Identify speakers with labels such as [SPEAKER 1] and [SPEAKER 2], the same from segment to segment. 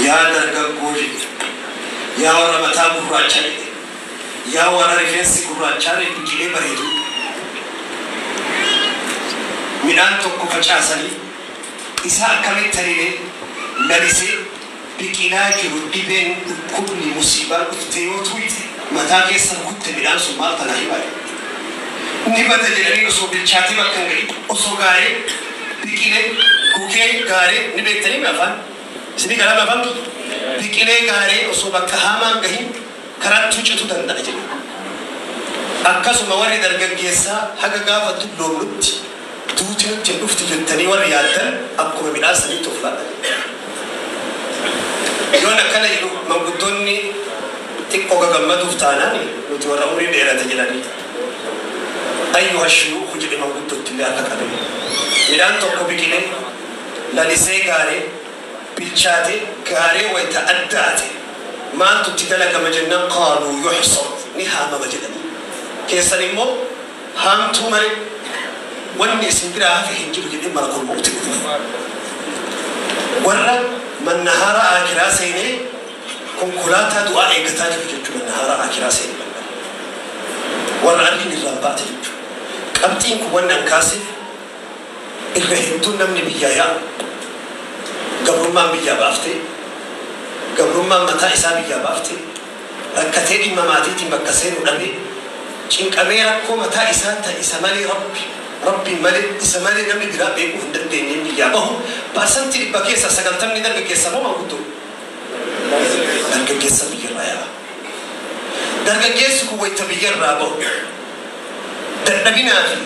[SPEAKER 1] Yaa dargaggoo jedhe, yaa warra mataa gurraachaa jedhe, yaa warra rifeensi gurraachaa biqilee bareedu. Midhaan tokko facaasanii isaa akkamitti tariilee lalisee biqilaa jiru dhibeen dhukkubni musiibaan dhuftee yoo tuyte mataa keessa rukutte midhaan sun maal tanaa himaa ni bada jedhanii osoo bilchaatee bakka hin gahin osoo gaaree biqilee gugee gaaree ni beektanii mi afaan isinii galame afaan biqilee gaaree osoo bakka haamaan gahin karaatti cituu danda'a jedhu. Akkasuma warri dargaggeessaa haga gaafa dulloomnutti duuti nutti hin dhufti jettanii warri yaaddan akkuma midhaan sanitti of laadhan. Yoon akkana jedhu manguddoonni xiqqoo gagammaduuf taanaan nuti warra umrii dheerate jedhanii. Ayyuha shuyuukhu jedhe manguddootti illee harka qabe. Midhaan tokko biqilee lalisee gaaree bilchaate gaaree wayita addaate maaltu itti dalagama jennaan qaaluu yuxsad ni haamama jedhanii. Keessan immoo haamtuu malee wanni isin biraa hafe hin jiru jedhee malakul mawti dhufe. Warra mannahaara aakiraa seenee konkolaataa du'aa eeggataa jiru jechuudha mannahaara aakiraa seenee. Warra adiin irraan baate jechuudha. Qabxiin kun wanni an kaaseef irra hedduun namni biyyaa yaa'u gabrummaan biyyaa baaftee gabrummaan mataa isaa biyyaa baaftee rakkatee dhimma maatiitiin bakka seenu dhabee cinqamee rakkoo mataa isaa ta isa malee rabbi rabbiin malee isa malee namni biraa beekuu hin dandeenye biyyaa bahu 100% keessaa 90 dargaggeessa moo manguddoo dargaggeessa biyyarraa yaa'a. Dargaggeessi kun wayita biyyarraa bahu dadhabinaa fi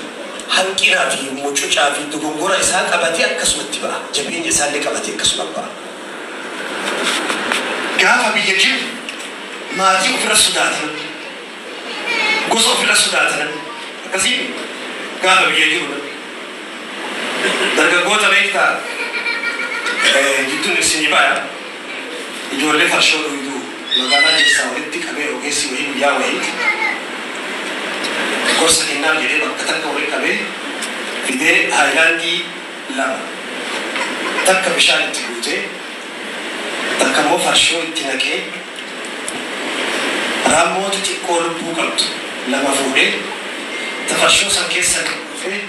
[SPEAKER 1] hanqinaa fi mucucaa fi dogongora isaa qabatee akkasumatti ba'a. Jabeenya isaallee qabatee akkasuma ba'a. Gaafa biyya jiru maatii ofirra sodaatan, gosa ofirra sodaatan akkasiin gaafa biyya jiru dargaggoota beektaa jidduun isinii baya ijoollee farshoo dhugduu magaalaa keessaa walitti qabee ogeessi wayii guyyaa wayii gorsa kennaaf jedhee bakka takka walitti qabee fidee haayilaandii lama takka bishaan itti guutee takka immoo farshoo itti naqee raammoota xiqqoo lubbuu qabdu lama fuudhee ta farshoo san keessa dhufee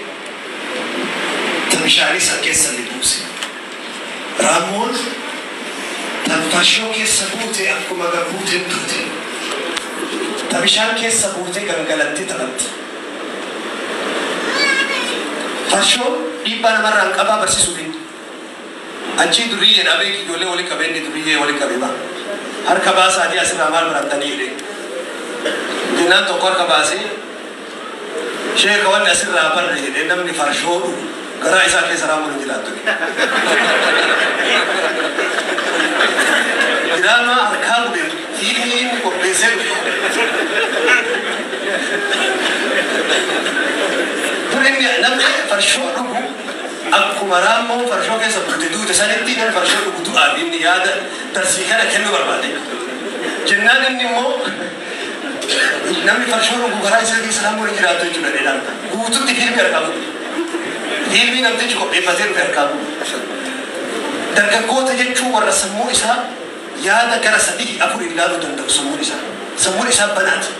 [SPEAKER 1] ta bishaanii san keessa illee buuse. Raammoon ta farshoo keessa buute akkuma gabbuuteen duute. Ta bishaan keessa buutee gangalattee taphatti. Farshoo dhiibbaa namarraan qabaa barsiisuu hin. Achii duriyyee dhabee ijoollee walii qabee inni duriyyee walii qabee ba'a. Harka baasaatii asirraa maal barattanii jedhee. Jennaan tokko harka baasee sheeka wanni asirraa barre jedhee namni farshoo dhugu garaa isaa keessa raammoon hin jiraattu. Diraamaa harkaa gube fiilmii inni qopheessee dhufe. Dur inni namni farshoo dhugu akkuma raammoon farshoo keessa buute duute sanitti namni farshoo dhugu du'aa inni yaada darsii kana kennuu barbaade. Jennaan inni immoo namni farshoo dhugu garaa isaa keessa raammoon hin jiraattu jechuudha dheedhaan. Guututti fiilmii harkaa gube. Fiilmii namtichi qopheeffatee dhufe harkaa gube. Dargaggoota jechuun warra sammuu isaa yaada gara 3 4 ilaaluu danda'u sammuun isaa. Sammuun isaa banaati.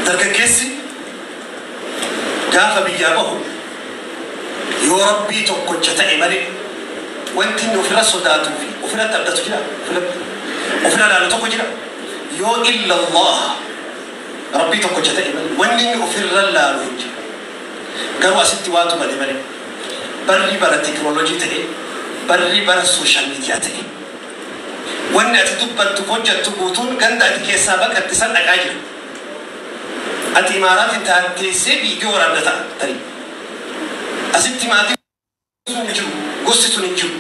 [SPEAKER 1] Dargaggeessi gaafa biyyaa bahu yoo rabbii tokkocha ta'e malee wanti inni ofirra sodaatuu fi ofirratti abdatu jira. Ofirra ilaalu tokko jira. Yoo illa Allah rabbii tokkocha ta'e malee wanni inni ofirra ilaalu hin jiru. Garuu asitti waantu malee malee barri bara teekinooloojii ta'e barri bara sooshaal miidiyaa ta'e wanni ati dubbattu hojjettu guutuun ganda ati keessaa baqatte san dhaqaa jira. Ati imaaraatiin teessee viidiyoo waraabda ta'a tarii. Asitti maatiin sun hin jiru, gosti sun hin jiru,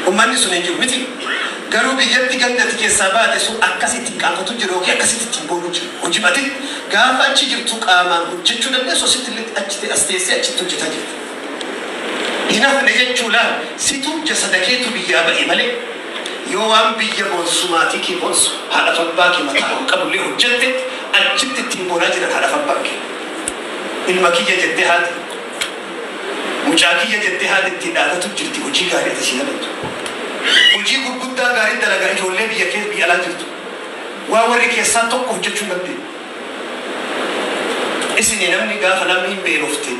[SPEAKER 1] uummanni sun hin jiru miti. Garuu biyyatti ganda ati keessaa baate sun akkasitti qaanfatu jiru yookiin akkasitti ittiin boonu jiru. Hojii ati gaafa achi jirtu qaamaan hojjechuu dandeessu asitti illee achi as teessee achitti hojjetaa jirtu. Hin hafne jechuu laal situ jasada keetu biyyaa ba'e malee yoo waan biyya boonsu maatii kee boonsu haadha abbaa kee mataa ol qabullee hojjette achitti ittiin boonaa jiran haadha abbaa kee. Ilma kiyya jettee haati mucaa kiyya jettee haati ittiin dhaadatu jirti hojii gaarii ati si dabaltu. Hojii gurguddaa gaarii dalagaa ijoollee biyya keessa biyya alaa jirtu. Waa warri keessaa tokko hojjechuu hin dandeenye. Isin namni gaafa namni hin beelofte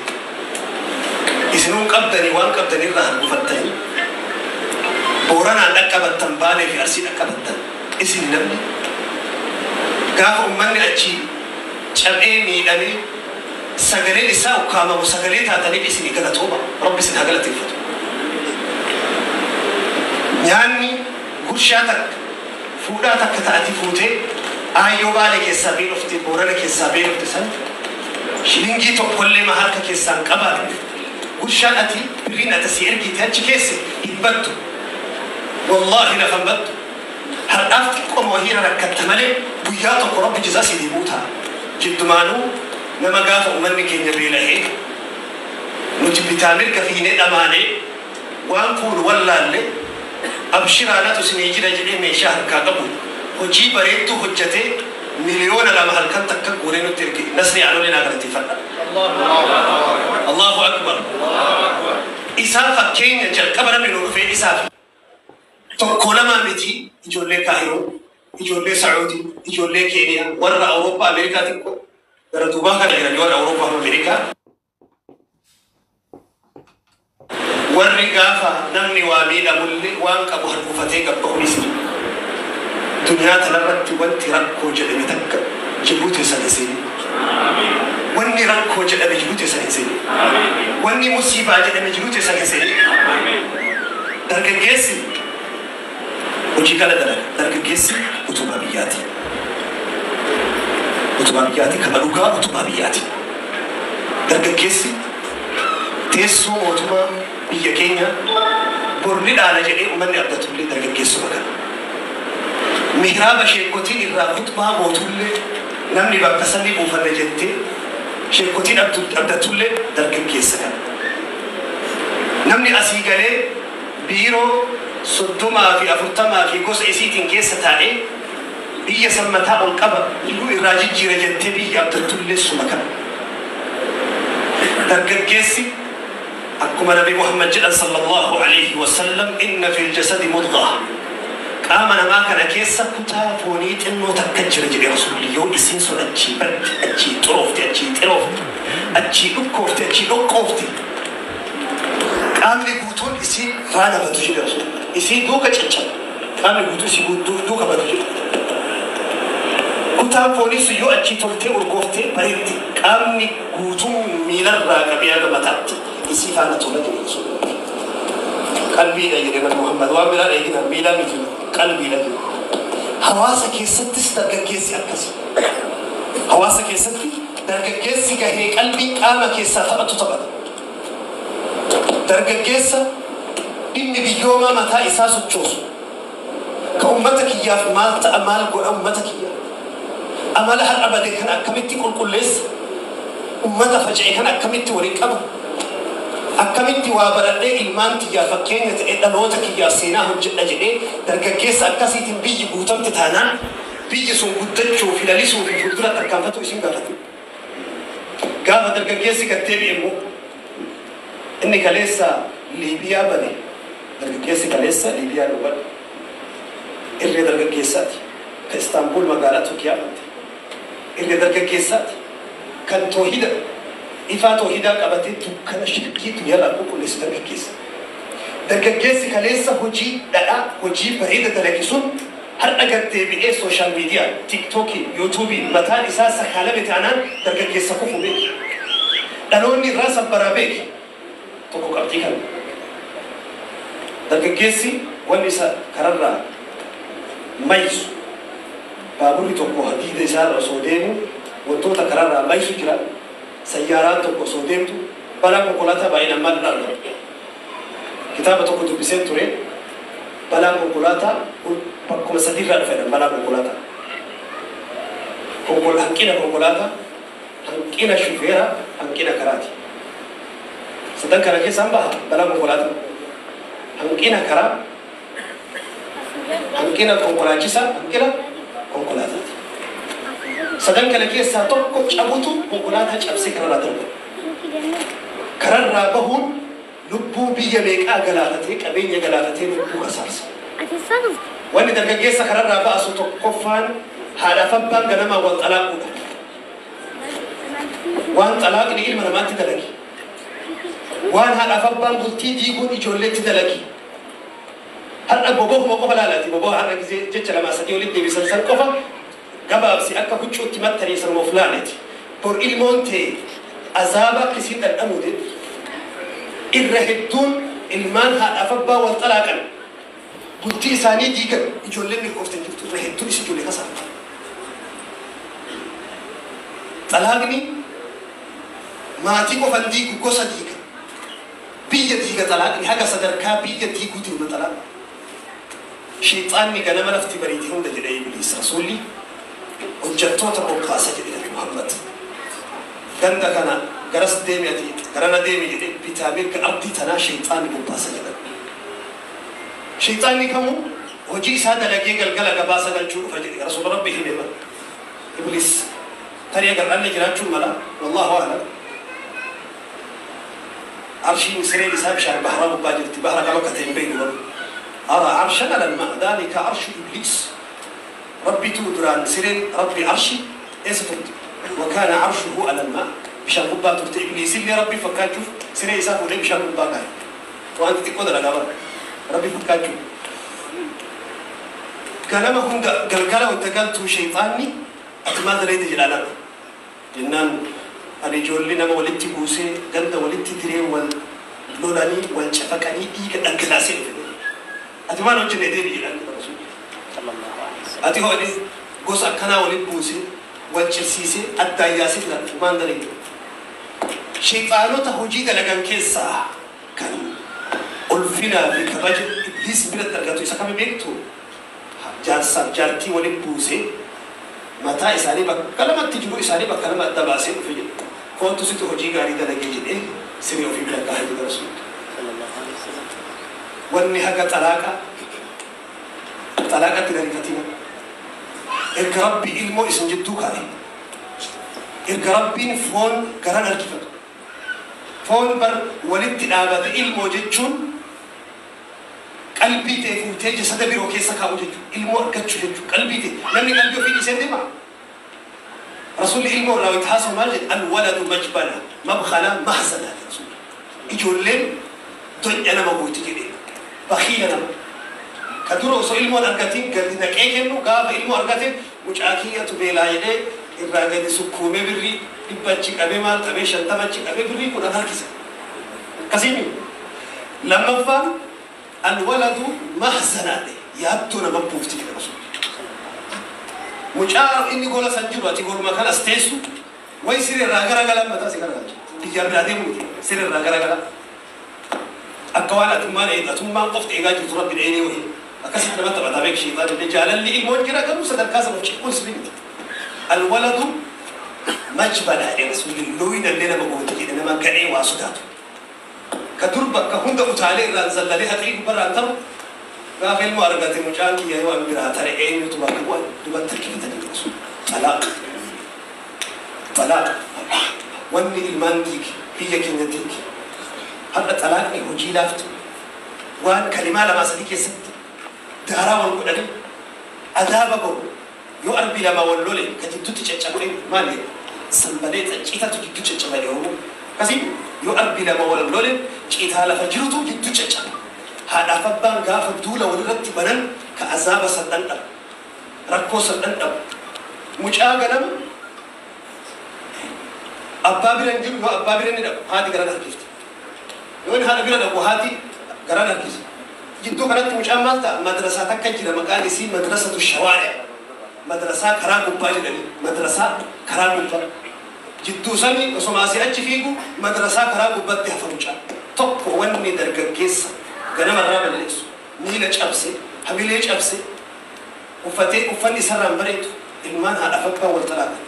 [SPEAKER 1] isinuun qabdanii waan qabdanirraa hargufattanii Booranaan dhaqqabattan Baalee fi Arsii dhaqqabattan isin namni gaafa uummanni achi cabee miidhamee sagaleen isaa ukkaamamu sagalee taataniif isin galatooma Rabbi isin haa galateeffatu. Nyaanni gurshaa takka fuudhaa takka ta'ati fuutee aayyoo Baalee keessaa beelofte Boorana keessaa beelofte san shilingii tokkollee ma harka keessaan qabaatu gurshaan ati birriin ati si ergite achi keesse hin battu. Wallaahi lafa hin battu. Har'aaf xiqqoo wahiira rakkatta malee guyyaa tokko Rabbi jazaa si deebuu ta'a. Jiddumaanuu nama gaafa uummanni keenya beela'ee nuti bitaa mirga fiinee dhamaanee waan fuunu wallaalle abshiraanatu isinii jira jedhee meeshaa harkaa qabu hojii bareedduu hojjetee 2,000,000 halkan takka guuree nutti erge Nasrii Aanolee naa galateeffadha. Allahu akbar. Isaa fakkeenya jalqaba namni nu dhufee isaaf tokko lama miti ijoollee Kaahiroo, ijoollee Sacuudii, ijoollee Keeniyaa, warra Awurooppaa Ameerikaa xiqqoo gara duubaa kana jiran warra Awurooppaa fi Ameerikaa. Warri gaafa namni waa miidhamullee waan qabu harkufatee gabbaa'uunis duniyaa tanarratti wanti rakkoo jedhame takka jiruu teessan hin seeni. Wanni rakkoo jedhame jiruu teessan hin seeni. Wanni musiibaa jedhame jiruu teessan hin seeni. Dargaggeessi hojii kana dalaga. Dargaggeessi utubaa biyyaati. Utubaa biyyaati kama dhugaa utubaa biyyaati. Dargaggeessi teessoo mootummaa biyya keenya borni dhaala jedhee uummanni abdatullee dargaggeessuma kana. Mihraaba sheekotiin irraa khutbaa gootullee namni bakka sanii buufanna jettee sheekotiin abdatullee dargaggeessa kana. Namni asii galee biiroo 30 fi 40 fi gosa isiitiin keessa taa'ee biyya san mataa ol qaba jiruu irraa jijjiira jettee biyya abdatullee suma kana. Dargaggeessi akkuma Nabi Muhammad jedhan sallallahu alaihi wasallam inna fil jasadi mudghah. Qaama namaa kana keessa kutaa foonii xinnoo takka jira jedhe Rasuulli yoo isiin sun achii badde achii xuroofte achii xiroofte achii dhukkoofte achii dhoqqoofte qaamni guutuun isii faana batu jedhe Rasuulli. Isii duuka caccaba qaamni guutuu isii duuka batu jedhe. Kutaan foonii sun yoo achii toltee urgooftee bareetti qaamni guutuun miilarraa qabee haga mataatti isii faana tola jedhe Rasuulli. Qalbiidha jedhe Nabi Muhammad waan biraa eegina miilaa miti qalbiidha jedhe. Hawaasa keessattis dargaggeessi akkasi. Hawaasa keessatti dargaggeessi gahee qalbii qaama keessaa taphatu taphata. Dargaggeessa dhimmi biyyoomaa mataa isaa sochoosu. Ka uummata kiyyaaf maal ta'a maal godha uummata kiyyaaf. Amala har'a bade kan akkamitti qulqulleessa? Uummata faca'e kan akkamitti waliin qaba? Akkamitti waa baradhee ilmaan kiyyaa fakkeenya ta'e dhaloota kiyyaaf seenaa hojjedha jedhee dargaggeessa akkasiitiin biyyi guutamte taanaan biyyi sun guddachuu fi lalisuu fi fuuldura tarkaanfatu isin gaafate. Gaafa dargaggeessi gatteebi immoo inni kaleessa Liibiyaa bane dargaggeessi kaleessa Liibiyaa dhufan irree dargaggeessaati. Ka Istaanbul magaalaa Turkiyaa bante irree dargaggeessaati. Kan toohida ifaa toohidaa qabatee dukkana shirkii duniyaarraa qulqulleessu dargaggeessa. Dargaggeessi kaleessa hojii dhadhaa hojii bareeda dalage sun har'a gaddeebi'ee sooshaal miidiyaa tiiktookii yuutuubii mataan isaa sakaalame taanaan dargaggeessa kufu beeki. Dhaloonni irraa sabbaraa beeki. Tokko qabxii kana. Dargaggeessi wanni isa kararraa mayisu baaburri tokko hadiida isaarra osoo deemu wantoota kararraa mayisu jira. Sayyaaraan tokko osoo deemtu balaa konkolaataa baay'inaan maal irraa argama? Kitaaba tokko dubbiseen ture balaa konkolaataa bakkuma sadiirraa dhufa jedhan balaa konkolaataa. Hanqina konkolaataa, hanqina shufeeraa, hanqina karaati. Sadan kana keessaan baha balaa konkolaataa. Hanqina karaa, hanqina konkolaachisaa, hanqina konkolaataati. Sadan kana keessaa tokko cabutu konkolaataa cabsee kararraa darba. Kararraa bahuun Lubbuu biyya meeqaa galaafatee qabeenya galaafatee lubbuu kasaarsa. Wanni dargaggeessa kanarraa ba'asu tokkoffaan haadhaaf abbaan ganamaa wal xalaaquudha. Waan xalaaqni ilma namaatti dalagi. Waan haadhaaf abbaan bultii diiguun ijoolleetti dalagi. Har'a bobohuma qofa laalaati. Boboha har'a gisee jecha lamaa sadii walitti deebisan san qofa gabaabsi akka huccuutti maxxanii sanuma of laaleeti. Bor ilmoon ta'e azaaba akka isiin dhandhamuute irra hedduun ilmaan haadhaaf abbaa wal xalaaqan bultii isaanii diigan ijoolleen milkooftan jirtu irra hedduun is ijoollee kasaarti. Xalaaqni maatii qofan diigu gosa diiga. Biyya diiga xalaaqni haga sadarkaa biyya diiguuti hima xalaaqni. Shayxaanni ganama lafti bariite hunda jedhee Ibliis rasuulli hojjettoota bobbaasa jedhe Nabi Muhammad. Ganda kana garas deemi ati garana deemi jedhee bitaa mirga ardii tanaa shayxaanni bobbaasa jedhan. Shayxaanni kamuu hojii isaa dalagee galgala gabaasa galchuu dhufa jedhe rasuula Rabbi hime bara. Ibliis tarii agar'anne jiraachuun mala wallaahu a'lam. Arshiin sireen isaa bishaan bahraa gubbaa jirti bahra kam akka ta'e hin beeknu garuu. أرى عرشا على الماء ذلك عرش إبليس ربي تودران سرين ربي عرشي إيش ترتب وكان عرشه على الماء بشان قبا ترتب إبليس اللي ربي فكاتشوف سرين يسافر لي بشان قبا كاي وأنت تقول على ربي فكاتشوف كلامهم قلقلة وتقلت شيطاني أتما دريت جلالا جنان أنا جولي نما ولدت بوسي قلت ولدت تري واللولاني والشفكاني إيك أنكلاسي Ati waan hojjenne deebi jedhan rasuulli. Ati hoo gosa akkanaa waliin buusee wal cirsiisee addaan yaasee jira maan dalagee. Shayxaanota hojii dalagan keessaa kan ulfinaa fi kabaja Ibliis biratti argatu isa kami beektu jaarsaaf jaartii waliin buusee mataa isaanii bakka lamatti jiru isaanii bakka lama adda baasee dhufe jedhu. Koontu situ hojii gaarii dalagee jedhee siree ofii bira kaa'ee jedha rasuulli. Wanni haga xalaaqa xalaaqatti dariifatina. Erga Rabbi ilmoo isin jidduu kaa'e. Erga Rabbiin foon garan harkifatu. Foon bar walitti dhaabate ilmoo jechuun qalbii ta'e fuutee jasada biroo keessa kaa'u jechuudha. Ilmoo argachuu jechuudha. Qalbii ta'e namni qalbii ofii dhiisee deema. Rasuulli ilmoo irraa wayita haasa'u maal jedhe? Alwaladu majbala mabkhala mahzana rasuulli. Ijoolleen don'a nama gooti jedhee. Bakhiila nama. Ka dura osoo ilmoon argatiin gadi naqee kennu gaafa ilmoo argate mucaa kiyyatu beelaa jedhee irraa gadi sukkuumee birrii 100 achi qabee maal qabee 50 achi qabee birrii 10 harkisa. Akkasiin lammaffaan alwaladu mahzanaadhe yaaddoo nama buufti jedha rasuulli. Mucaa inni gola san jiru ati goluma kan as teessu wayi siree irraa garagalan mataa si garagalcha. Biyyaa biraa deemu miti siree irraa garagala. Akka waan atummaan atummaan qofti eegaa jirtu Rabbi dheenee wayii akkasitti nama taphataa beek sheexaan illee jaalalli ilmoon jira garuu sadarkaa sana of ciqquun sirrii miti. Alwaladu majbala jedhe rasuulli looyina illee nama gooti jedhe nama gadhee waa sodaatu. Ka dur bakka hunda utaalee irraan zallalee haxii gubbarraan taru gaafa ilmoo argate mucaan kiyya yoo an biraa tare eenyutu bakka bu'a dubatti harkifatanii rasuulli. Xalaaq. Xalaaq. Wanni ilmaan diige biyya keenya diige. Har'a xalaaqni hojii laaftu waan kalimaa lamaa sadii keessatti daaraa wal godhanii adaaba godhu yoo arbi lama wal lole ka jidduutti caccabee maali sanbalee ciitatu jidduu caccabee Oromoo akkasii yoo arbi lama wal lole ciitaa lafa jirutu jidduu caccaba. Haadhaaf abbaan gaafa duula walirratti banan ka azaaba san dhandhabu rakkoo san dhandhabu mucaa ganama abbaa bira hin jiru yoo abbaa bira ni dhabu haati garan harkifti. Yoo inni haadha bira dhaqu haati garaan harkisa. Jidduu kanatti mucaan maal ta'a? Madrasaa takka jira maqaan isii madrasatu shawaari'a. Madrasaa karaa gubbaa jedhanii madrasaa karaa gubbaa. Jidduu sani osuma asii achi fiigu madrasaa karaa gubbaatti hafa mucaan. Tokko wanni dargaggeessa ganamarraa balleessu miila cabse hamilee cabse uffatee uffanni isarraan bareedu ilmaan haadhaaf abbaa wal xalaaqan.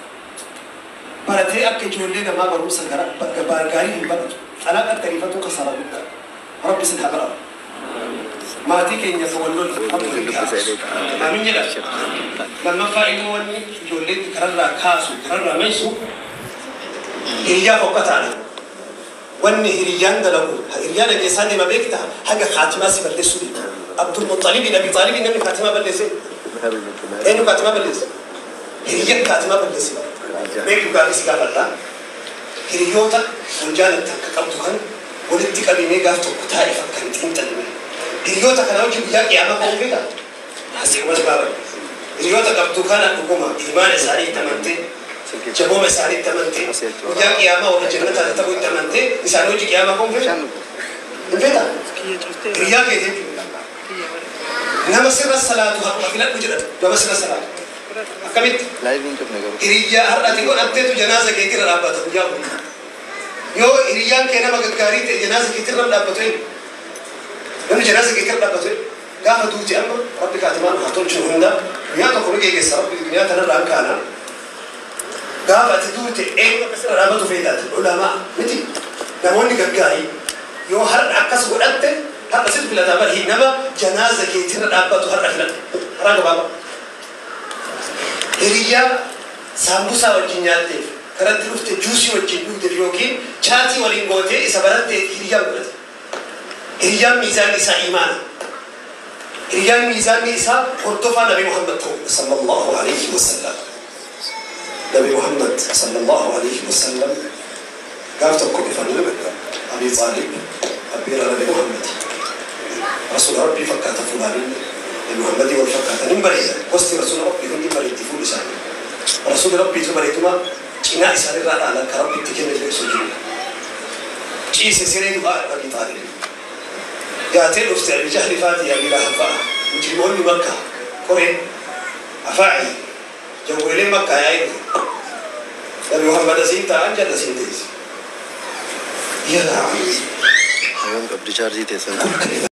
[SPEAKER 1] Baratee akka ijoollee namaa barumsa gaarii hin baratu. Xalaaqa dariifatu kasaaraa guddaa. Rabbi sin haa baraaru. Maatii keenya ka wal lolu Rabbi walitti haa kaasu. Amiin jedha. Lammaffaa ilmoo wanni ijoolleen kararraa kaasu kararraa meessu hiriyyaa fokkataadha. Wanni hiriyyaan dalagu hiriyyaan dhageessaa deema beekta haga kaatimaa si balleessuu deema. Abdul Muxalibii Nabi Xaalibii namni kaatimaa balleesse. Eenyu kaatimaa balleesse? Hiriyyan kaatimaa balleesse. Beektu gaafii si gaafadha. Hiriyoota wal jaalattan akka qabdu kan walitti qabimee gaaf tokko taa'e fakkaan xiinxalime. Hiriyoota kana wajjin guyyaa qiyaamaa ka'uu feeta? Asii gaafadha. Hiriyoota qabdu kana dhuguma imaana isaanii itti amantee jabooma isaanii itti amantee guyyaa qiyaamaa warra jannataa ta'uu itti amantee isaanii hojii qiyaamaa ka'uu feeta? Hin feeta? Hiriyaa keetii jechuudha. Nama sirra salaatu har'a filadhu jedhatu. Nama sirra salaatu. Akkamitti? Hiriyyaa har'ati godhatteetu janaaza keetirra dhaabbata guyyaa guyyaa. Yoo hiriyyaan kee nama gaggaarii ta'e janaaza keetirra dhaabbatu eenyu? Namni janaaza keetirra dhaabbatu eenyu? Gaafa duuti amma rabbi kaatimaan haa tolchu hunda guyyaa tokko nu geeggeessa rabbi duniyaa tanarraa hin kaana. Gaafa ati duute eenyu akka sirra dhaabbatu feetaati? Ulamaa miti. Namoonni gaggaarii yoo har'a akkas godhatte har'a situ filataa bari nama janaaza keetirra dhaabbatu har'a filata. Karaa gabaabaa. Hiriyyaa saambusaa wajjin nyaatteef karatti dhufte juusii wajjin dhugdeef yookiin chaatii waliin gootee isa barattee hiriyyaan godhate. Hiriyyaan miizaanni isaa imaana. Hiriyyaan miizaanni isaa hordofaa Nabi Muhammad ta'u sallallahu alayhi wa sallam. Nabi Muhammad sallallahu alayhi wa sallam gaaf tokko dhufanii Abi Xaalib abbeera Nabi Muhammad. Rasuula Rabbii fakkaata fuulaanii Nabi Muhammadii wal fakkaatan hin bareedan. Gosti Rasuula Rabbii hundi bareetti fuulli isaanii. Rasuula Rabbiitu bareeduma cinaa isaanirraa dhaalan kan Rabbi itti kenne osoo jiru. Ciise siree du'aa Abi Xaalib. Yaatee dhufte Abi Jahli faatii Abi Lahab fa'a. Mujrimoonni Makkaa qoreen afaa'i jawweeleen Makkaa yaa'ee dhufe. Nabi Muhammad asiin taa'an jala asiin teesse. Yaa ammi.
[SPEAKER 2] Qabdi chaarjii teessan.